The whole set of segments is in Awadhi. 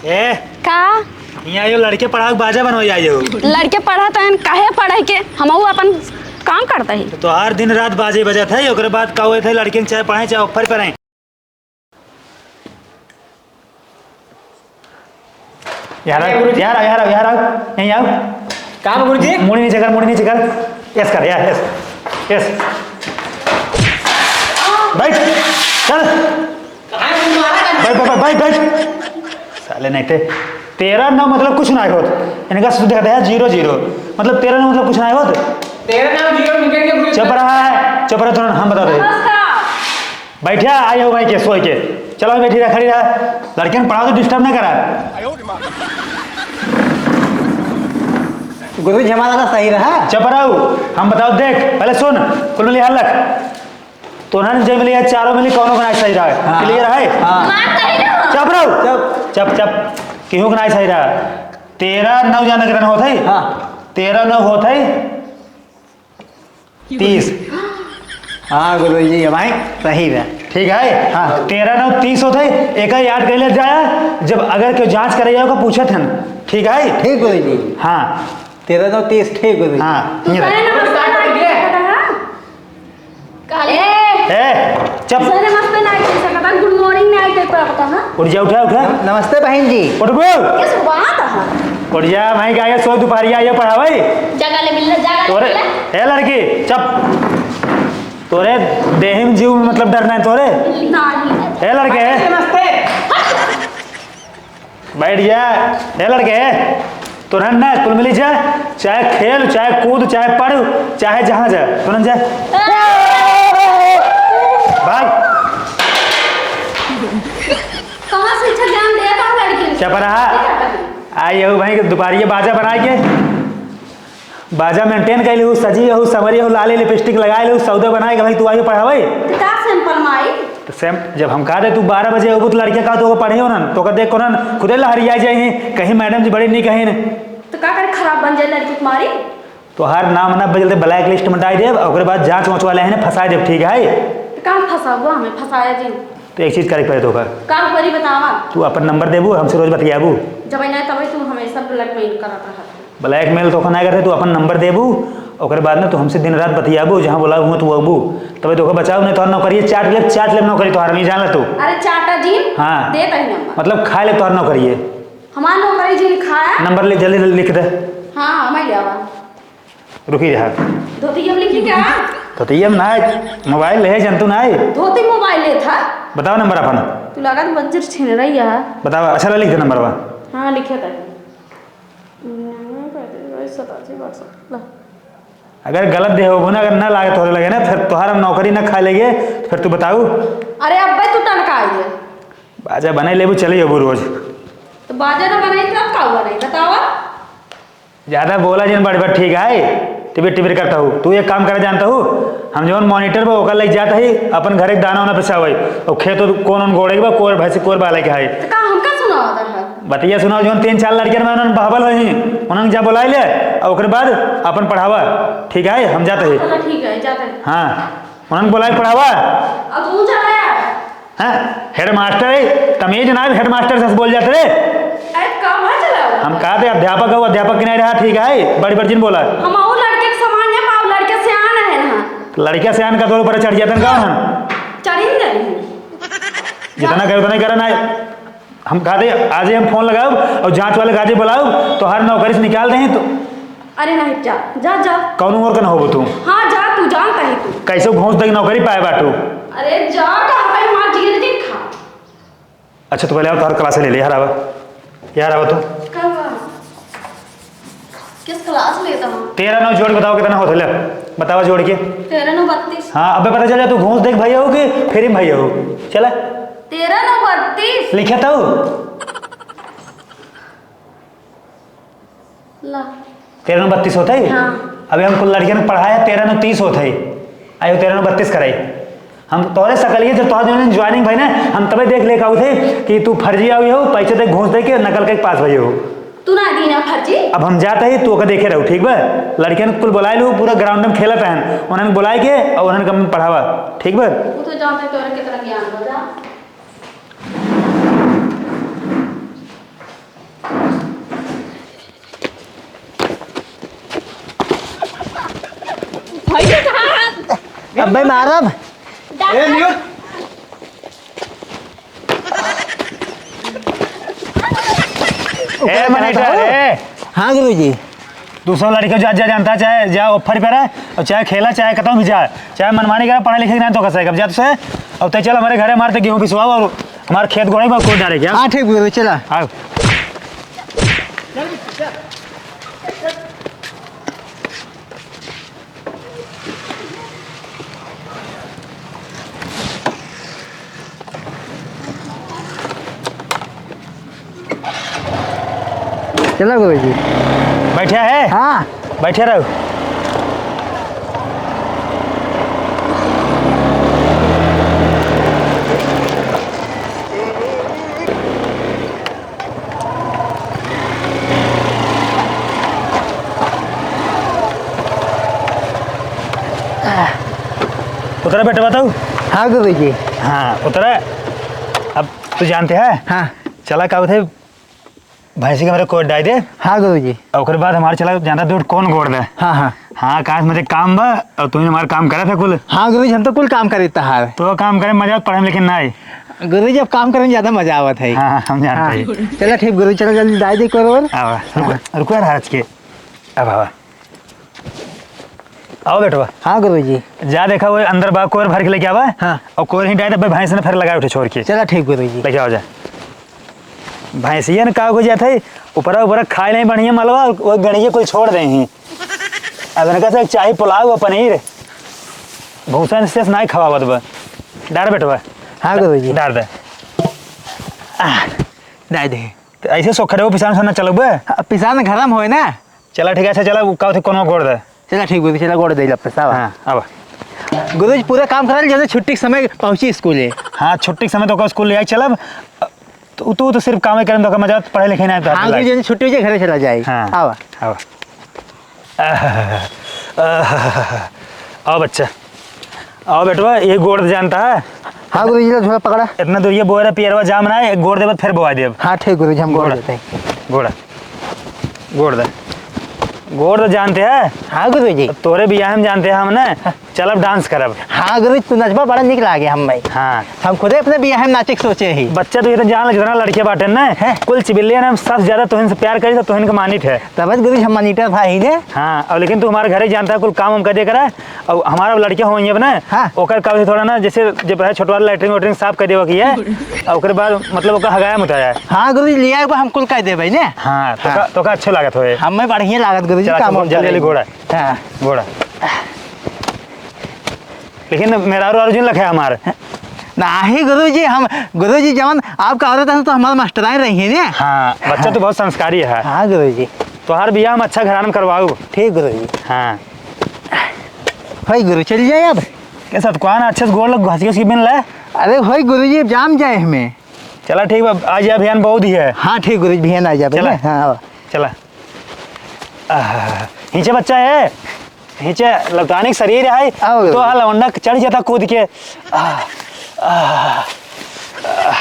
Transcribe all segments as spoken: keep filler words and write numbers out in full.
ए, का? हियाँ आयो, लड़के पढ़ाओ, बाजा बनवाई आयो। लड़के पढ़त हैं, काहे पढ़े के? हमहू अपन काम करत ही। तो तोहार दिन रात बाजे बजत है, ओकरे बाद का होत है, लड़कियन चाहे पढ़े, चाहे ऊपर पढ़े। यार आओ, गुरुजी। यार आओ, यार आओ, यार आओ, यहीं आओ। का बा गुरुजी? मुड़ी नीचे कर, मुड़ी नीचे कर। यस कर, यार, यस, यस। बैठ, चल। कहाँ है? मारा था। बैठ, बैठ, बैठ, बैठ। साले नहीं थे। तेरह नौ मतलब कुछ ना होत। इनका शुद्ध कहते हैं जीरो जीरो। मतलब तेरह नौ मतलब कुछ ना होत। तेरह नौ जीरो निकल के गुरुजी। चुप रहा है, चुप रहा, तुरंत हम बता दे। नमस्कार। बैठा, आई हो भाई के, सोई के। चलो बैठी रहा, खड़ी रहा। लड़कियन पढ़ाओ तो disturb ना करा। गुरुजी, हमारा ना सही रहा। चुप रहो, हम बताओ, देख, पहले सुन, कुल मिली हाल रख। तो उन्होंने जय मिली है, चारों मिली, कौनो का नाई सही रहा है? हाँ। Clear है? हाँ। मार सही रहा। चुप रहो। चुप। चुप, चुप। केहू का नाई सही रहा। तेरह नौ जाने कितना होत है? हाँ। तेरह नौ होत है तीस। हाँ गुरुजी, हमारे सही रहा। ठीक है? हाँ। तेरह नौ तीस होत है, एक याद कर ले जाया, जब अगर केहू जाँच करे जाओ, का पूछत हन। ठीक है? ठीक गुरुजी। हाँ। तेरह नौ तीस, ठीक गुरुजी। हाँ, तू ये रख। सही नमस्कार ना कर सकता है? काले। ए, चुप। सही नमस्ते ना कर सकता, good morning ना कर सकता, हाँ? उठ जा, उठा, उठा। नम-, नमस्ते बहन जी। उठ गो। किस बात है? उठ जा, भाई, का आगे सो दुपहरिया आइए पढ़ावे। जगह ले मिल ले, जगह ले तोरे, मिल ले। ए लड़की, चुप। तोरे देह में जीव में मतलब डर ना है तोरे? नहीं। ए लड़के। नमस्ते। बैठ जा। ए लड़के, तुरंत ना कुल मिली जा, चाहे खेल, चाहे कूद, चाहे पढ़, चाहे जहाँ जा, तुरंत जा। भाग। कहाँ से अच्छा ज्ञान दिया था लड़की? चुप रहा। आई यहू भाई के दुपहरिया बाजा बनाए के। बाजा maintain कइले हूँ, सजी हूँ, संवरी हूँ, लाली lipstick लगाए ले हूँ, सौदा बनाए के भाई तू आई पढ़ावे। तो का sample में आई? तो सेम, जब हम कहा दे तू बारह बजे अबू तो लड़के का तो पढ़े हो ना, तो का देख को ना खुदे लहरिया जाए हैं, कहीं मैडम जी बड़ी नहीं कहीं ने। तो का करे, खराब बन जाए लड़की तुम्हारी? तो हर नाम ना बदलते black list में डाल देब, ओकरे बाद जांच वांच वाले हैं ना फंसा देब, ठीक है? तो का फंसा हुआ हमें फंसाया जी? तो एक चीज करे के पड़े तो का? का करी बतावा? तू अपन नंबर देबू, हमसे रोज बतियाबू। जब ना तब तू हमेशा blackmail करत रहत। Blackmail तो ना करते, तू अपन नंबर देबू, ओकरे बाद में तू हमसे दिन रात बतियाबू, जहाँ बोला हुआ तू अबू, तबे तो बचाओ, नहीं तो नौकरी चाट ले, चाट ले नौकरी तोहार, नहीं जान ले तू। अरे चाटा जी, हाँ। दे तही नंबर। मतलब खा ले तोहार नौकरी है। हमार नौकरी जी लिखा है। नंबर ले, जल्दी लिख दे। हाँ, हाँ, मैं ले आवा। रुकी रहा। धोती हम लिख ली क्या? धोती हम ना, मोबाइल है, जंतु ना है। धोती मोबाइल ले था। बताओ नंबर अपन। तू लगा तो बंजर छीन रही है। बताओ, अच्छा ला लिख दे नंबर बा। हाँ, लिखे था। सतासी बासठ, ला। अगर गलत दे हो ना, अगर ना लागे तोहरे लगे ना, फिर तोहरा हम नौकरी ना खा लेगे, फिर तू बताऊ। अरे अब्बे तू टनका आइए। बाजा बने लेबू, चले अबू रोज। तो बाजा ना बनाई तो अब का हुआ नहीं, बतावा? ज्यादा बोला जिन बड़ बड़, ठीक है? टिबिर टिबिर करता हूँ। तू एक काम करे जानता हूँ, हम जौन monitor बा ओकर लग जाता ही, अपन घर एक दाना वाना पिसावे, और खेत कौन उन गोड़े के बा, कोर भैंसी कोर बाले के है। तो का हमका सुनावा था? बतिया सुनाओ, जौन तीन चार लड़कियन में उन्हन बहबल होई, उन्हन जा बुलाए ले, और ओकरे बाद अपन पढ़ावा। ठीक है, हम जाते हैं। चलो ठीक है, जाते हैं। हाँ, उन्हन बुलाए पढ़ावा। अब तू जा रहा है? हैं? Headmaster है, तमीज ना है, headmaster से बोल जाते रे। अरे, का भाषा चलाओ? हम कहा थे अध्यापक हो, अध्यापक की नहीं रहा, ठीक है, बड़ी बड़ी जिन बोला। हम और लड़के के समान है, पाओ लड़के सियान है ना। तो लड़के सियान का तोर ऊपर चढ़ जाते हैं, कौन है? चढ़ी नहीं। जितना करे उतना ही करना है। हम कहा थे, आज ही हम फोन लगाओ और जांच वाले गाजी बुलाओ, तो हर नौकरी से निकाल दें तो। अरे नहीं, जा, जा, जा। कौनो और का ना होबो तू? हाँ, जा, तू जानता है तू। कैसे घूस देके नौकरी पाए बाटू? अरे जा, का भाई, मार जिए दे खा। अच्छा, तू पहले आओ, तोहर class ले ले, यार आवा। यार आवा तू। का बा? किस class लेता हूँ? तेरह नौ जोड़ के बताओ कितना होत है, ले। बतावा जोड़ के। तेरह नौ बत्तीस। हाँ, अबे पता चल जा, तू घूस देख भैया हो कि free में भैया हो। चला। तेरह नौ बत्तीस। लिखे तो? ला। तेरह नौ बत्तीस होत है? हाँ। अबे हम कुल लड़कियन के पढ़ाया, तेरह नौ तीस होत है। आयो तेरह नौ बत्तीस कराई। हम तोहरे सकलिए जब तोहर जौन joining भई ना, हम तबे देख ले का उठे कि तू फर्जी आवी हो, पैसे दे घूस दे के नकल के पास भई हो। तू ना दी ना फर्जी। अब हम जाता ही, तू ओके देखे रहो, ठीक बा? लड़कियन के कुल बुलाए लू, पूरा ground में खेलत हैं, उन्हन बुलाए के और उन्हन के पढ़ावा, ठीक बा? तू तो जानते तोरा कितना ज्ञान बा, जा। अबे मारब। ए, म्यूट। ए, monitor, ए। हाँ गुरुजी। दूसरा लड़के जा, जा जानता, चाहे जा ऑफर पे रहे, और चाहे खेला, चाहे कतौ भी जा, चाहे मनमानी करे, पढ़ाई लिखाई ना तो कर सके। अब जा तो से, अब तै चल हमारे घरे, हमारे तो गेहूं पिसवाओ और हमारे खेत गोड़े में कोड़ डाले क्या? हाँ, ठीक गुरुजी, चला। आओ। चला गुरुजी। बैठे है? हाँ। बैठे रहो। उतरा बेटवा तू। हाँ गुरुजी। हाँ, उतरा। अब तू जानते है? हाँ। चला का उठे, भैंसी के मेरे कोड़ डाल दे। हाँ गुरुजी। और ओकर बाद हमारे चला जानता दूर कौन गोड़ दे। हाँ, हाँ। हाँ, काश मुझे काम बा, और तू हमारे काम करे था कुल। हाँ गुरुजी, हम तो कुल काम करे तहार। तो काम करे मजा पढ़े में, लेकिन नहीं। गुरुजी, अब काम करे में ज्यादा मजा आवत है। हाँ, हाँ, हम जानते हाँ। हैं। चला ठीक गुरुजी, चला जल्दी डाल दे कोर ओर। आवा, रुको, हाँ। रुको यार, हरच के। अब आवा। आओ बेटवा। हाँ गुरुजी। जा देखा वो अंदर बा, कोर भर के लेके आवा। हाँ। और कोर ही डाल दे, भैंस ने फिर लगाए उठे छोड़ के। चला ठीक गुरुजी। लेके आओ जा। भैंसिया ने का हो जात है, ऊपरा ऊपरा खाए नहीं बढ़िया मलवा, वो गणिये कुल छोड़ दे ही। अब इनका से चाही पुलाव और पनीर, भूसा से नहीं खवावत बा। डार बेटवा। हाँ गुरुजी। डार दे। आह, डाल दे। तो ऐसे सोखरे हो पिसान सोना चलो बे। हाँ, पिसान घर में होए ना। चला ठीक है, अच्छा चला, का होते कोनो गोड़ दे। चला ठीक गुरुजी, चला गोड़ दे ला पैसा। हाँ, अब। गुरुजी पूरा काम करा ले, जैसे छुट्टी के समय पहुँची स्कूल है। हाँ, छुट्टी के समय तो का स्कूल ले आई चलब। तू, तू तो सिर्फ कामे करे में तो का मजा, पढ़े लिखे ना तो हाँ, हाथ गुरुजी, लाग। जैसे छुट्टी हो जाए, घरे चला जाए। हाँ, आवा। आवा। आह, आह, आओ बच्चा, आओ बेटवा, ये गोड़ जानता है? हाँ गुरुजी, लो झोला पकड़ा। इतना दूर ये बोरा पियरवा जाम ना है, एक गोड़ देबत फिर बोआ देब। हाँ ठीक गुरुजी, हम गोड़ गोड़। देते हैं। गोड़, गोड़ दे, गोड़ तो जानते हैं? हाँ गुरुजी। तोरे बियाह में जानते हैं हम ना, हाँ। चलब डांस करब। हाँ गुरुजी, तू नचबा बड़ा निक लागे हम भाई। हाँ। हम खुदे अपने बियाह में नाचे के सोचे ही। बच्चा तू ये तो जान ले, जितना लड़के बाटे ना, हैं? कुल चिबिलियन हम सबसे ज्यादा तोहन से प्यार करी तो तोहन के मानित है। तब गुरुजी हम मानिटर था ही ने। हाँ, और लेकिन तू हमारे घरे जानता है, कुल काम हम कर दे करा, और हमारा लड़के हो अपने, हाँ। ओकर का थोड़ा ना, जैसे जब है छोटवा लैट्रिन वैट्रिन साफ कर देवा की है, और ओकर बाद मतलब ओकर हगाया मुताया है। हाँ गुरुजी, लिया एक बार हम कुल कह देबे ने। हाँ, तो हाँ। का, तो का अच्छे लागत होए। हमें बढ़िया लागत गुरुजी, चला, काम चल, हम जल्दी करेंगे। घोड़ा। हाँ। घोड़ा। लेकिन मेहरारू आरू जिन लखे हमार। नाही गुरुजी, हम, गुरुजी जवन आपका औरत है तो हमार मास्टराइन रही है ने। हाँ, बच्चा तो बहुत संस्कारी है। हाँ गुरुजी। तोहार बियाह हम अच्छा घरान में करवाऊ। ठीक गुरुजी। हाँ। होई गुरु, चल जाए अब। के सतकुआन अच्छे से गोड़ लग घस घस के बिन ले। अरे होई गुरुजी, जाम जाए हमें। चला ठीक बा, आ जा, अभियान बहुत ही है। हाँ ठीक गुरुजी, भियान आ जा चला। पहले। हाँ, आओ। चला। आह, हिंचे बच्चा है, हिंचे लौटानिक शरीर है, आओ। तो हाल लौंडा चढ़ जाता कूद के। आह, आह, आह।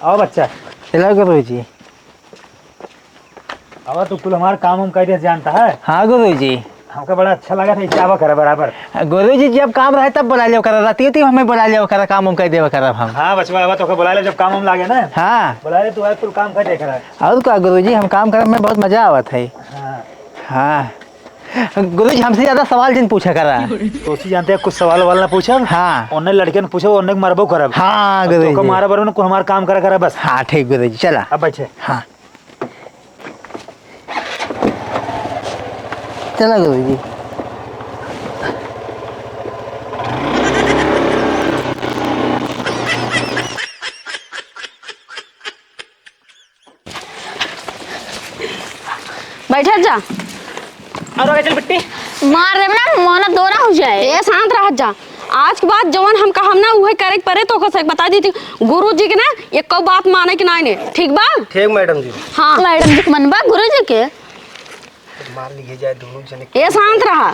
आओ बच्चा। चला गुरुजी। अब तू कुल हमार काम हम कह दे जानता है। हाँ गुरुजी। हमका बड़ा अच्छा लगा था, इसे आवा करा बराबर। गुरुजी, जब काम रहे तब बुला लिया करा, राती होती हमें बुला लिया करा, काम हम कह देवा करा हम। हाँ बचवा, अब तो बुला ले, जब काम हम लागे ना। हाँ। बुला ले, तू आज कुल काम कह दे करा। और का गुरुजी, हम काम करे में बहुत मजा आवत है। हाँ। हाँ। गुरुजी, हमसे ज्यादा सवाल जिन पूछा करा। तो उसी जानते हैं, कुछ सवाल वाल ना पूछब। हाँ। उन्हें लड़के ने पूछब, उन्हें मरबो करब। हाँ अब तो गुरुजी। मारा बरो ना, कुल हमार काम करा करा बस। हाँ ठीक गुरुजी, चला। अब बैठे। हाँ। चला गुरुजी। बैठा जा। और आगे चल बिट्टी। मार देब ना, मोना दोरा हो जाए। ए, शांत रह जा। आज के बाद जवन हम कहम ना, उहे करे के परे, तो ओकर से बता दी थी। गुरु जी के ना, एको बात माने के नाई ने, ठीक बा? ठीक मैडम जी। हाँ। मैडम जी के मन बा गुरु जी के? मार लिए जाए दोनों जने के। ए, शांत रहा।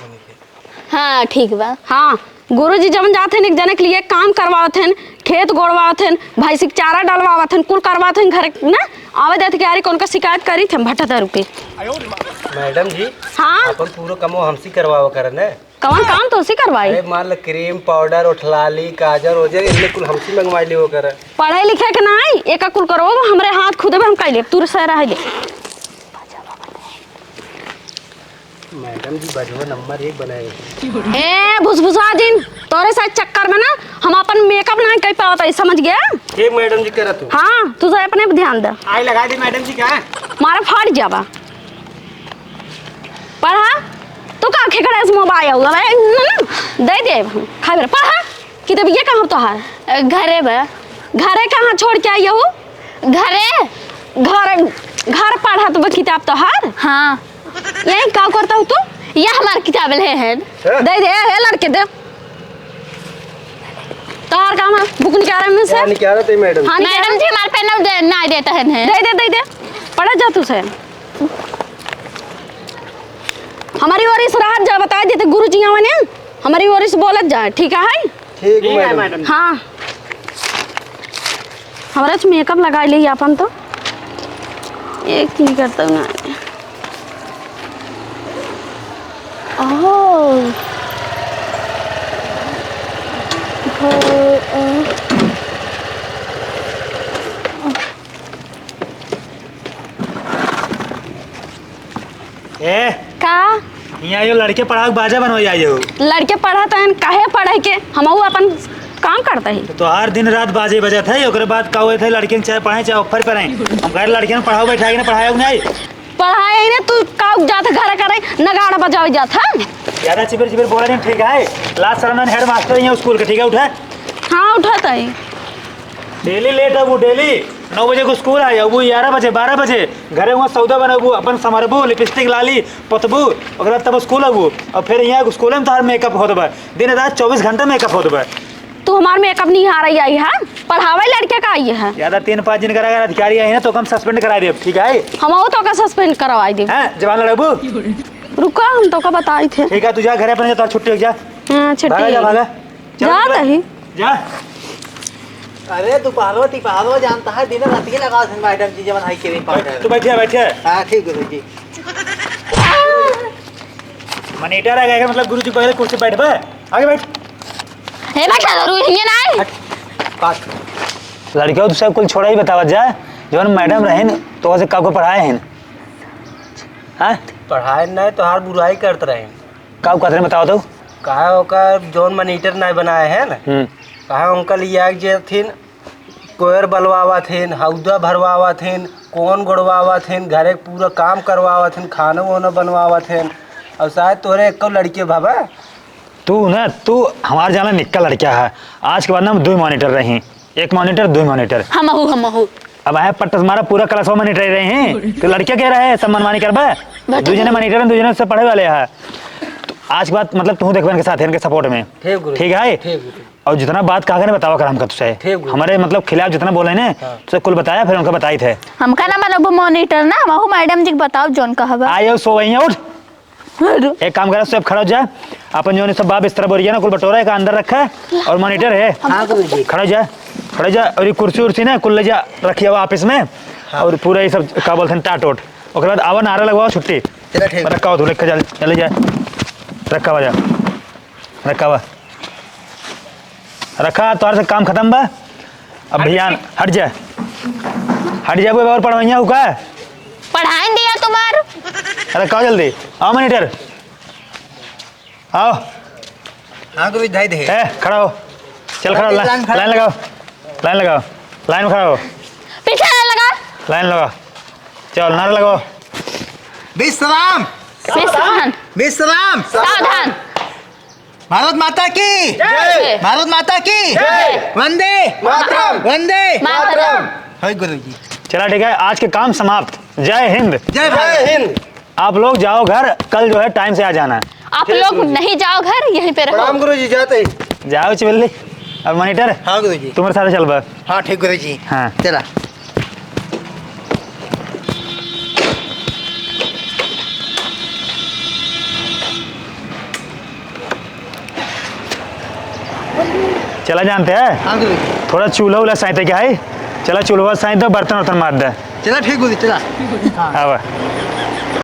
हाँ, ठीक बा। हाँ, गुरु जी जवन जात हन, एक जने के लिए काम करवावत हन, खेत गोड़वावत हन, भैंसी के चारा डलवावत हन, कुल करवावत हन घर ना, आवे देत के आरी कौन का शिकायत करी थे भट्टा दारू के। मैडम जी, हाँ? अपन पूरा कमो हमसे करवावा करन है। कवन काम तोसी करवाई? अरे मान ल, क्रीम, पाउडर, ओठलाली, काजर, ओजर, इन्हें कुल हमसी मंगवाई लियो कर। पढ़े लिखे के नाई, एका कुल करो, हमरे हाथ खुदे बे हम कइ लेब, तू से रह ले। मैडम जी, बजवा नंबर एक बनाए। ए, भुसभुसा जिन, तोरे साथ चक्कर में ना हम अपन मेकअप ना कइ पावत है, समझ गया? ठीक मैडम जी, करत हूँ। हाँ, तू तो अपने पे ध्यान दे। आई लगा दी मैडम जी, क्या? मारा फाट जाबा। पढ़ा, तू का खेकड़े से मोबाइल हुआ भाई, दे दे, खाए बेरा पढ़ा। किताबिया कहाँ तोहार? घरे बा। घरे कहाँ छोड़ के आई हो? घरे। घर, घर पढ़त बा किताब तोहार? हाँ। यही का करत हो तू? यह हमार किताब ले है। दे दे, हे लड़के दे। तोहार काम है, बुक निकाले में से। क्या निकालत है मैडम? हाँ, निकाल। मैडम जी, हमार पेन दे, ना देता है। दे दे, दे दे। पढ़ा जा तू से। हमारी ओर से रहत जा, बताइ देते गुरु जी आवे ने, हमारी ओर से बोलत जाए, ठीक है? ठीक है मैडम। हाँ, हमरा से मेकअप लगाइ ले अपन तो, एक नहीं करता ना। ओह। हो, ओ। ए, का? हियाँ यो लड़के पढ़ाओ, बाजा बनवाई आयो। लड़के पढ़त हैं, काहे पढ़े के? हमहू अपन काम करत ही। तो तोहार दिन रात बाजे बजत है, ओकरे बाद का होत है, लड़कियन चाहे पढ़े, चाहे ऊपर पढ़े। हम कहे, लड़कियन पढ़ाओ, बैठाए के ना पढ़ाओ, नहीं? पढ़ाए ही ना, तू का जात है घर करे, नगाड़ा बजावे जात है? ज्यादा चिबिर चिबिर बोला नहीं, ठीक है? लाज शरम नहीं, हेडमास्टर ही है स्कूल के, ठीक है? उठा। हाँ, उठत है। डेली लेट अबू, डेली नौ बजे को स्कूल आए, अबू ग्यारह बजे, बारह बजे घरे हुआ सौदा बनबू, अपन संभरबू, लिपस्टिक लाली पोतबू, ओकरा तब स्कूल अबू, और फिर यहाँ स्कूल में तोहार मेकअप होत बा, दिन रात चौबीस घंटा मेकअप होत बा। तू हमार मेकअप निहारे आई है, पढ़ावे लड़के का आई है। ज्यादा तीन पाँच दिन करा, अगर अधिकारी आई ना तो हम सस्पेंड करा देब, ठीक है? हम तो का सस्पेंड करवाई देब। हैं, जबान लड़ाबू? रुका, हम तो का बताई थे। ठीक है, तू जा घरे अपने, तोहार छुट्टी हो जा। हाँ, छुट्टी भागा जा, हो। भागा। चल, जात चल। ही। जा। अरे, दोपहरवा तिपहरवा जानता है, दिन रात ही लगाओ थे मैडम जी, जवन हाई क्रीम पाउडर। तू बैठिया, बैठिया। हाँ, ठीक गुरु जी। मनीटर आ गया, मतलब गुरु जी पहले कुर्सी बैठ बे। आगे बैठ। हे बैठा गुरु, हिंगे ना आई। हट। बात। लड़कियों तो सब कुल छोड़ा ही बतावत जा, जवन मैडम रहे न, तो वैसे का को पढ़ाए हैं? हाँ? पढ़ाए नहीं, तोहार बुराई करत रहे। का कहत रहे, बताओ तो। कहा ओकर जौन मॉनिटर नाय बनाए हैं ना, हम्म। कहा उनका लिया के जेथिन, कोयर बलवावत हैं, हौदा भरवावत हैं, कोन गोड़वावत हैं, घरे के पूरा काम करवावत हैं, खाना वाना बनवावत हैं, और शायद तोरे एको लड़के बाबा। तू ना, तू हमार जाना निक्का लड़का है, आज के बाद ना हम दुई मॉनिटर रही। एक मॉनिटर, दुई मॉनिटर। हमहू, हमहू। अब आए पट्टस मारा, पूरा क्लासवा मॉनिटर रहे हैं। तो लड़किया कह रहा है, सब मनमानी करबा? बता। दू जने मॉनिटर हैं, दू जने से पढ़े वाले हैं। तो आज के बाद मतलब तू देखबे इनके साथ, इनके सपोर्ट में। ठीक गुरु। ठीक है? ठीक गुरु। और जितना बात कहा के ना बतावा कर हमका तुझसे। ठीक गुरु। हमारे मतलब खिलाफ जितना बोले ना, हाँ। तुझसे कुल बताया, फिर उनका बताई थे। हमका ना मतलब मॉनिटर ना, हमहू मैडम जी के बताओ जौन कहबा। आयो सो वहीं उठ। अरे। एक काम करा, सब खड़ा हो जा, अपन जौन सब बा बिस्तरा बोरिया ना कुल बटोरा, एक अंदर रखा और मॉनिटर है। हाँ गुरु जी। खड़ा हो जा, खड़ा हो जा, और ये कुर्सी उर्सी ना कुल ले जा, रखिया हुआ ऑफिस में। हाँ। और पूरा ये सब का बोलते हैं टाट ओट, ओकरे बाद आवा नारा लगवाओ छुट्टी। चला ठीक। रखा हो तू, लेके जा, चले जा, रखा हुआ जा, रखा हुआ। रखा, तोहर से काम खतम बा। अब भियान, हट जा। हट जा, कोई और पढ़वइया हो का? पढ़ाइन दिया तुम्हार। अरे, का जल्दी? आओ मॉनिटर। आओ। हाँ, गुरु जी, धाई दे। ए, खड़ा हो। चल, खड़ा हो, अरे, लाइन, लाइन खड़ा। लाइन लगाओ। लाइन लगाओ। लाइन में खड़ा हो। पीछे लाइन लगा। लाइन लगाओ। चल, नारा लगाओ। विश्राम। विश्राम। विश्राम। सावधान। भारत माता की जय। भारत माता की जय। वंदे मातरम। वंदे मातरम। है गुरु जी। चला ठीक है, आज के काम समाप्त। जय हिंद। जय भारत। जय हिंद। आप लोग जाओ घर, कल जो है टाइम से आ जाना है। आप लोग नहीं जाओ घर, यहीं पे रहो। प्रणाम गुरु जी, जाते ही। जाओ चिवल्ली। अब मॉनिटर, हाँ गुरु जी। तुम्हारे साथ चल बस। हाँ, ठीक गुरु जी। हाँ। चला। चला जानते हैं? हाँ गुरु जी। थोड़ा चूल्हा उल्हा साइते क्या है? चला चूल्हा साइते, बर्तन वर्तन मार दे। चला ठीक गुरु जी, चला। हाँ। आवा।